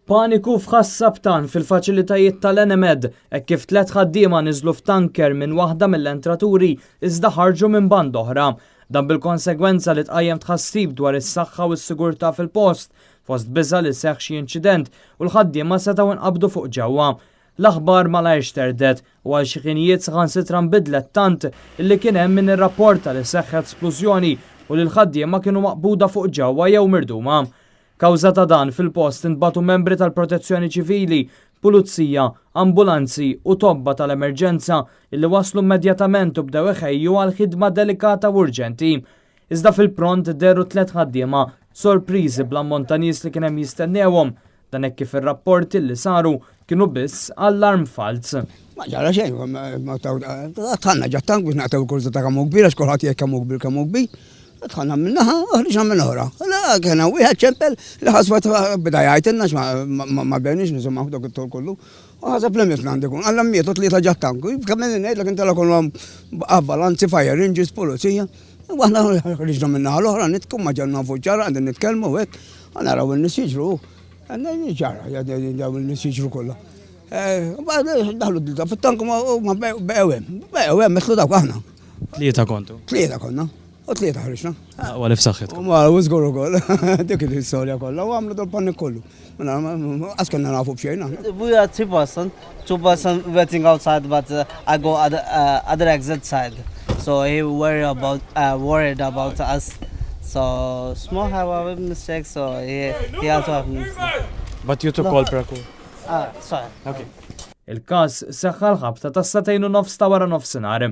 Paniku f'Ħas-Saptan fil-faċilitajiet tal-Enemed hekk kif tlett ħaddiema niżlu f'tanker minn waħda mill-entraturi iżda ħarġu minn banda oħra. Dan bil-konsegwenza li tqajjem tħassib dwar is-saħħa u s-sigurtà fil-post, fost biża' li seħħ xi inċident u l-ħaddiema setgħu nqabdu fuq ġewwa. L-aħbar malajr xterdet u għal xi ħinijiet saħansitra nbidlet tant illi kien hemm min irrapporta li seħħet splużjoni u li l-ħaddiema kienu maqbuda fuq ġewwa jew mirduma. Kawża ta' dan, fil-post intbagħtu membri tal-Protezzjoni Ċivili, Pulizija, ambulanzi u tobba tal-emerġenza illi waslu immedjatament u bdew iħejju għal ħidma delikata u urġenti. Iżda fil-pront dehru tlett ħaddiema sorpriżi bl-ammont ta' nies li kien hemm jistennewhom. Dan hekk kif ir-rapporti li saru kienu biss allarm falz. Ma ġara xejn, dħalna ġo tank biex naqtgħu l-kurżità ta' kemm hu kbir għax kulħadd jgħid kemm hu kbir kemm hu kbir. Dħalna minn naħa u ħriġna minn oħra. La kien hemm wieħed ċempel li ħasbet beda jgħidilna ma bdejniex nisimgħu dak it-tul kollu. U ħaseb li mietna għandu jkun. Alla mietu tlieta ġo tank. Kemm ngħidlek inti la kollhom ambulanzi, fire engines, pulizija. U aħna ħriġna minn naħa l-oħra nitku ma ġenna nafu ġara qegħdin nitkellmu hekk. Naraw in-nies jiġru. Ġara, daw in-nies jiġru kollha. Daħlu d fit-tank u ma beqgħu hemm. Beqgħu hemm mitlu dawk aħna. Tlieta kontu? Tlieta konna. U tlieta ħriġna. Aqwa li f'saħħitkom. U ma żgur ukoll. Dik l-istorja kollha u għamlu dal-panik kollu. Qas kellna nafu b'xejn aħna. We are three person, two person waiting outside, but I go other, other exit side. So he worry about, worried about us. So small have a mistake, so he, he also have mistake. But you took all precautions. Ah, sorry. Okay. Il-każ seħħ għall-ħabta tas-sagħtejn u nofs ta' wara nofsinhar.